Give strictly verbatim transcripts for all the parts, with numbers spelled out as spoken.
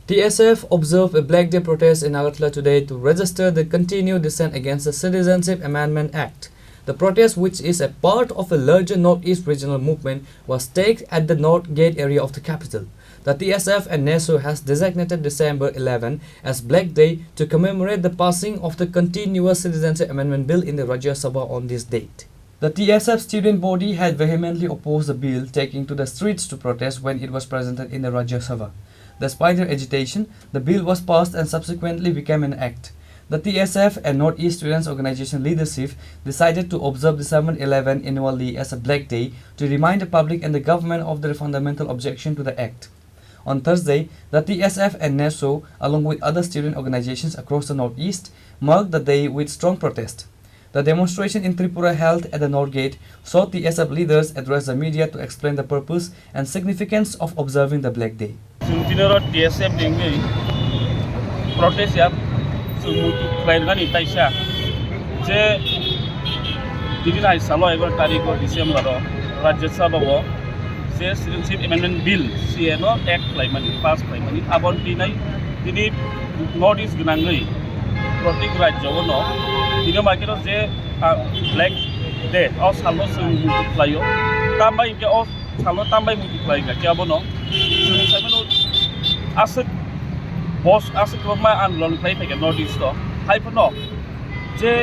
T S F observed a Black Day protest in Agartala today to register the continued dissent against the Citizenship Amendment Act. The protest, which is a part of a larger Northeast regional movement, was staged at the North Gate area of the capital. The T S F and NESO has designated December eleven as Black Day to commemorate the passing of the continuous Citizenship Amendment Bill in the Rajya Sabha on this date. The T S F student body had vehemently opposed the bill, taking to the streets to protest when it was presented in the Rajya Sabha. Despite their agitation, the bill was passed and subsequently became an act. The T S F and Northeast Students Organization leadership decided to observe December eleven annually as a Black Day to remind the public and the government of their fundamental objection to the act. On Thursday, the T S F and NESO, along with other student organizations across the Northeast, marked the day with strong protest. The demonstration in Tripura held at the North Gate saw T S F leaders address the media to explain the purpose and significance of observing the Black Day. Chwng tini oro T S F ni wngwi protest ya, chwng muitu khlai rwnani taisa je tini nai salo egaroh tarikh o December o Rajya Sabha o je Citizenship Amendment Bill, C A no act khlaimani, pass khlaimani, aboni twi nai tini North East gwnangwi protek rajyo o no tini o maikhe no je, ah, Black Day o salo chwng muitu khlaio. Tambai hinkhe o salo tambai muitu khlai kha khe abono chwng saimano aswk bos aswk kwbangma andolon khlai phaikha North East o. Hai phano je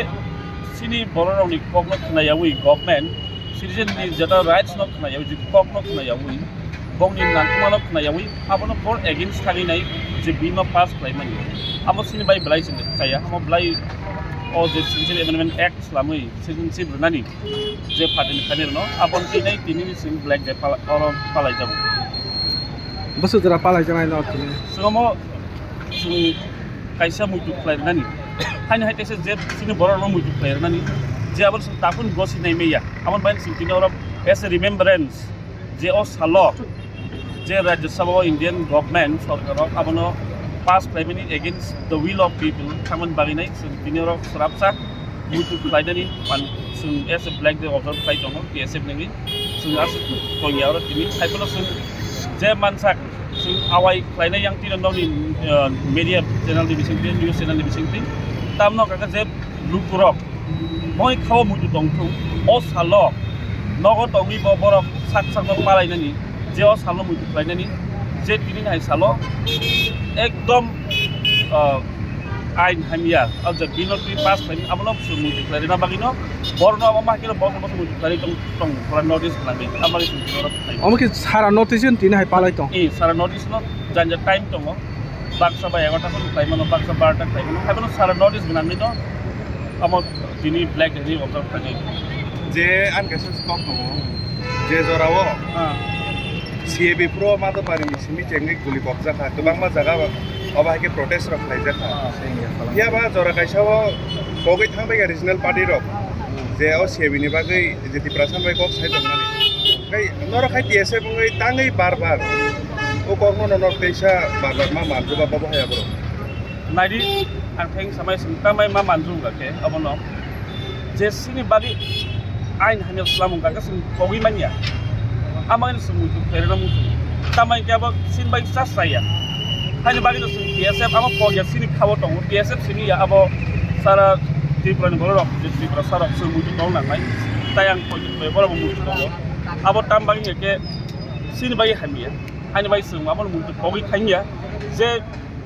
chini bororokni kokno khnayawi government, citizen ni jeta rights no khnayawi, je kokno khnayawi, bongni nangkukmano khnayawi, abono por against thangwi nai je bill no pass khlaimani. Abo chini bai belai chaya, amo belai o je Citizenship Amendment Act slamwi citizenship rwnani je party ni phainairokno, aboni twi nai tini ni chwng Black Day pala-, oro palaijago. Bwswk jora palaijaknai no tini? Chwng omo chwng kaisa muitu khlai rwnani. Haini hai kaisa je chini borok no muitu khlai rwnani. Je abo chwng takhun gosi nai maya. Aboni bai chwng tini oro as a remembrance je o salo je Rajya Sabha o Indian government sorkar rok abono pass khlaimani against the will of people thangmani bagwi nai chwng tini oro swrapsa muitu khlainani man chwng as a Black Day observe khlai tongo T S F nini. Chwng aswk tongya oro tini. Hai phano chwng je mansak chwng awai khlainai yang tino nokni, uh, media channel ni bisingtwi, news channel ni bisingtwi. Tamno kaka je lukurok moi khao muitu tongthung. O salo nogo tongwi bo borok sak sakno palainani, je o salo muitu khlainani, je tini hai salo ekdom, uh, ain hamya, o je bill no twi pass khlainani, abono muitu khlairina bagwino borokno abo ma hakhe borokno muitu khlai tong. Tong, pura notice khlai, amari tong, pura khlai. Omo khe sara notice ni tini hai palai tong? Eh, sara notice no janja time tongo. Baksa ba egarota khon khlai mano, baksa barota khlai mano. Hai bono sara notice gwnangwi no, amo tini Black Day ni observe khlai. Je ang kaisa kok tongo, je jora o, ah, C A B pro ma to pari ni simi chengwi guli bokjak kha, kwbangma jaga o, obo hai khe protest rok khlai jak kha. Ah. Phiya ba jora kaisa o kogwi thang bai kha regional party rok, je o C A B ni bagwi je Tiprasa bai kok sai tongmani. Kai norok khai T S F wngwi tangwi bar bar o kokno no norok teisa bar bar ma manjwk ba bobo haya borok. Naidi, ang theng samai sing tamai ma manjwk wngkha khe abono je chini bagwi ain hamya swlamung kha khe chwng kogwi manya. Amai chwng muitu khairokno muitu. Tamai khe abo chini bagwi chas raya. Haini bagwi no chwng T S F abo kogya chini khao tongo. T S F simi ya abo sara Tripura ni borok rok je Tripura sarok chwng muitu tong nangnai. Tai ang kogya borok muitu tongo. Abo tam bagwi khe chini bagwi hamya. Haini bai chwng abo muitu kogwi thangya je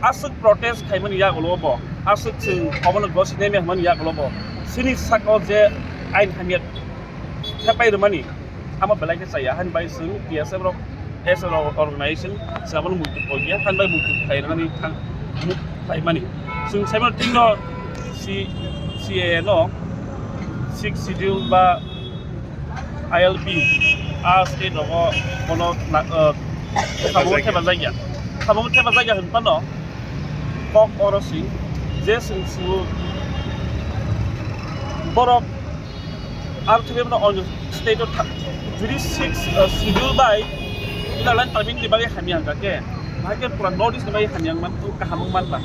aswk protest khaimani yagulo bo, aswk chwng obono gosi naimani yagulo bo, chini saka o je ain hamya thepai rwmani, amo belai khe chaya, haini bai chwng T S F rok, S R O organization, chwng abono muitu kogya, haini bai muitu khai rwnani thang, mu-, khaimani. Chwng saimano tino C-, C A A no sixth schedule ba I L P, a state rogo bono na, uh, khamungo thepajak ya. Khamungo thepajak ya hwn phano kok oro si je chwng sio borok aro thwiwi bono onyo state o tha-, judi six, uh, schedule bai Inner Line Permit ni bagwi hamya hwnkha khe, bahai khe pura North East ni bagwi hamya wngman, kaham wngman ba.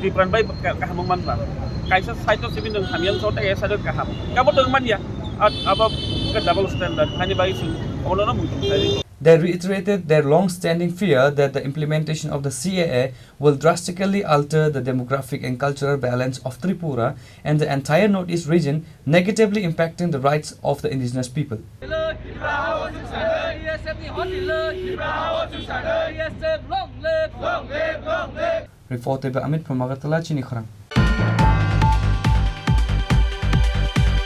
Tripura ni bai ka-, kaham wngman ba. Kaisa side o simi nwng hamya wngsa, tei kaisa side o kaham. Kabo to wngman ya. At-, abo khe double standard, haini bagwi chwng obono muitu khlai. They reiterated their long-standing fear that the implementation of the C A A will drastically alter the demographic and cultural balance of Tripura and the entire Northeast region, negatively impacting the rights of the indigenous people. Report by Amit from Agartala, Chini Khorang.